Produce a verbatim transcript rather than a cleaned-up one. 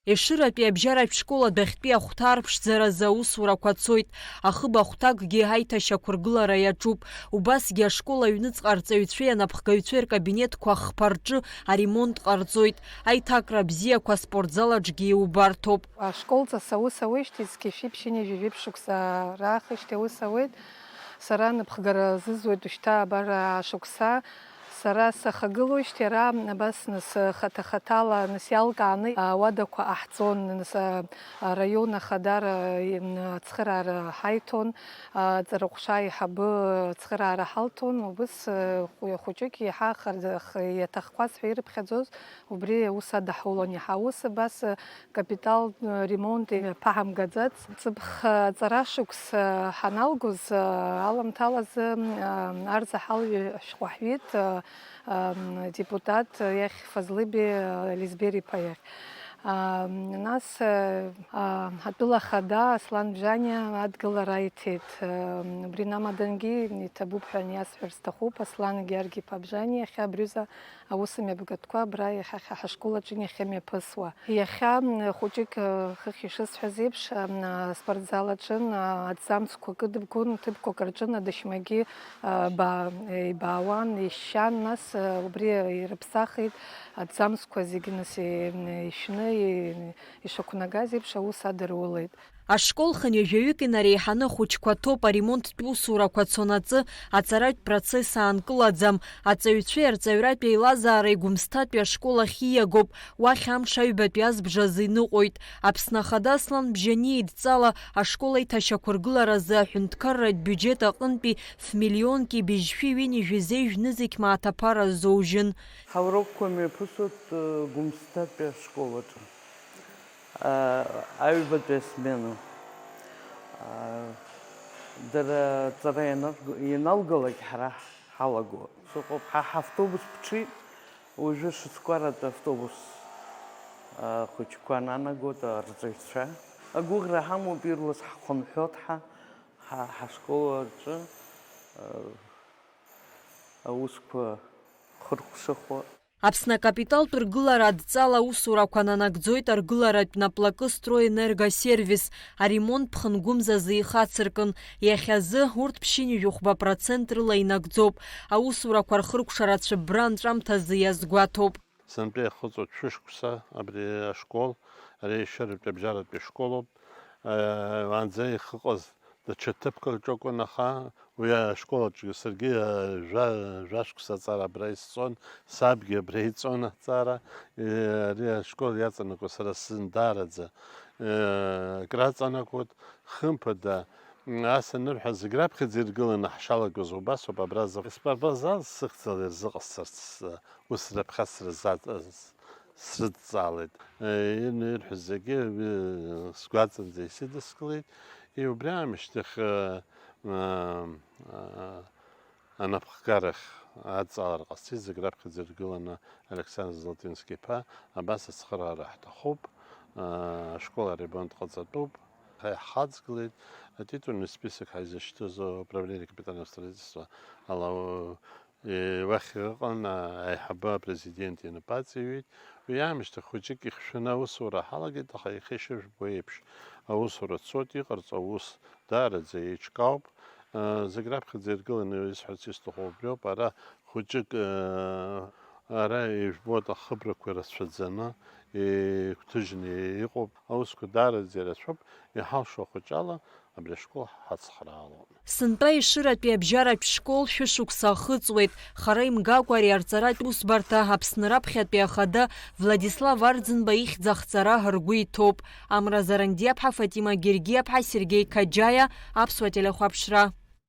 Ешыратәи абжьаратә школ адәахьтәи ахәҭа арԥшӡаразы аусурақәа цоит, ахыб ахәҭакгьы аиҭашьақәыргылара иаҿуп. Убасгьы ашкол аҩныҵҟа арҵаҩцәеи анапхгаҩцәеи ркабинетқәа хԥа рҿы аремонт ҟарҵоит. Аиҭакра бзиақәа аспортзал аҿгьы иубарҭоуп. Ашколҵас аус ауеижьҭеи зқьи жәшәи ԥшьынҩажәи жәиԥшь шықәса раахижьҭеи аус ауеит. Сара анапхгара азызуеит ушьҭа абар ашықәса. Сара сахагылоижьҭеи ара абас нас хаҭа-хаҭала нас иалкааны ауадақәа ҟаҳҵон, нас араион ахадара ацхыраара ҳаиҭон, аҵараҟәша аиҳабы ацхыраара ҳалҭон, убыс хәы-, хәыҷык иаҳа хар-, х-, иаҭахқәаз ҳәа ирыԥхьаӡоз, убри аус адаҳулон иаҳа. Ус абас капиталтә ремонт имҩаԥаҳамгаӡац. Ҵыԥх аҵара шықәса ҳаналгоз аламҭалазы, арзаҳал ҩы-, шәҟәы ҳҩит, депутат иахь Фазлыби Лизбер иԥа иахь. Нас атәыла ахада Аслан Бжаниа адгылара аиҭеит. Убри намадангьы иҭабуп ҳәа иасҳәар сҭахуп, Аслан Георги-иԥа Бжаниа иахьа абри аҩыза аусмҩаԥгатәқәа абра иахьа ҳа-, ҳашкол аҿы иахьымҩаԥысуа. Иахьа, м, хәыҷык, ы, хыхь ишысҳәаз еиԥш, м, аспортзал аҿы, м, аҭӡамцқәа кыдыбгон, ҭыԥқәак рҿы адашьмагьы, ы, ба-, ибаауан, ишьшьан, нас, ы, убри ирыԥсахит, аҭӡамцқәа зегьы нас и-, ишәны, и-, ишақәнагаз еиԥш аус адырулеит. Ашкол хынҩажәаҩык инареиҳаны ахәыҷқәа ҭоуп, аремонттә усурақәа цонаҵы аҵаратә процесс аанкылаӡам. Аҵаҩцәеи арҵаҩратәи аилазаареи Гәымсҭатәи ашкол ахь ииагоуп, уахь амш аҩбатәи азбжазы иныҟәоит. Аԥсны Ахада Аслан Бжьаниа идҵала ашкол аиҭашьақәыргыларазы аҳәынҭқарратә биуџьет аҟынтәи ф-миллионки быжьшәи ҩынҩажәи зеижә нызқь мааҭ аԥара азоужьын. Ҳаурокқәа мҩаԥысуеит, э, Гәымсҭатәи ашкол аҿы. А, аҩбатәи асмена. А, дара аҵара ианарг-, ианалгалак ҳара ҳалаго. Сыҟоуп, ҳа ҳавтобус ԥҽит, уажәы шыцкәаратәи автобус, а, хәыҷқәа нанагоит арҵаҩцәа. Агәыӷра ҳамоуп, ирлас ҳхынҳәуеит ҳа, ҳа, ҳашкол аҿы, а, аусқәа хыркәшахо. Аԥсны акапиталтә ргылара адҵала аусурақәа нанагӡоит аргыларатә наплакы Стройэнергосервис, аремонт ԥхынгәымзазы ихацыркын, иахьазы урҭ ԥшьынҩажәи хәба процент рыла инагӡоуп, аусурақәа рхыркәшара цәыббра анҵәамҭазы иазгәаҭоуп. Сынтәа иахыҵуеит шәышықәса абри ашкол, ари ешыратәи абжьаратәи школуп. Уаанӡа ихыҟаз даҽа ҭыԥк аҿы акәын, аха уи ашкол аҿгьы саргьы, э, жәа-, жәашықәса аҵара абра исҵон, сабгьы абра иҵон аҵара. Э, ари ашкол иаҵанакуа сара сзын даараӡа, э, акраҵанакуеит. Хымԥада, м, ас анырҳәа, зегь раԥхьаӡа иргыланы ҳшалагоз убасоуп, абра зых-, спортзал сыхьӡала ирзыҟасҵарц, э, ус раԥхьа срыза-, срыдҵаалеит. Э, ин-, ирҳәоз зегьы, э, сгәаҵанӡа исыдыскылеит. И убри аамышьҭахь, э, э, э, анапхгарахь адҵалара ҟасҵеит, зегь раԥхьаӡа иргыланы Александр Золотински-иԥа, абас ацхыраара ҳҭахуп, э, ашкол аремонт ҟаҵатәуп, ҳа иаҳхаҵгылеит, атитульный список ҳаизышьҭыз управление капитального строительства ала, Уахь ыҟан, аиҳабы апрезидент инапы аҵаҩит. Уи аамышьҭахь хәыҷык ихьшәаны аусура ҳалагеит, аха иахьа ишыжәбо еиԥш, аусура цоит, иҟарҵо аус даараӡа еиҿкаауп. Зегь раԥхьаӡа иргыланы исҳәарц исҭаху убриоуп, ара хәыҷык, ара ижәбоит ахыбрақәа ирацәаӡаны, игәҭыжьны иҟоуп, аусқәа даараӡа ирацәоуп, иҳалшо ахәыҷала абри ашкол ҳацхраалон. Сынтәа Ешыратәи абжьаратә школ шәышықәса ахыҵуеит. Хара имгакәа ари арҵаратә усбарҭа Аԥсны раԥхьатәи ахада Владислав Арӡынба ихьӡ ахҵара ргәы иҭоуп. Амра Зарандиаԥҳа, Фатима Гергиаԥҳа, Сергеи Қаџьаиа, Аԥсуа телехәаԥшра.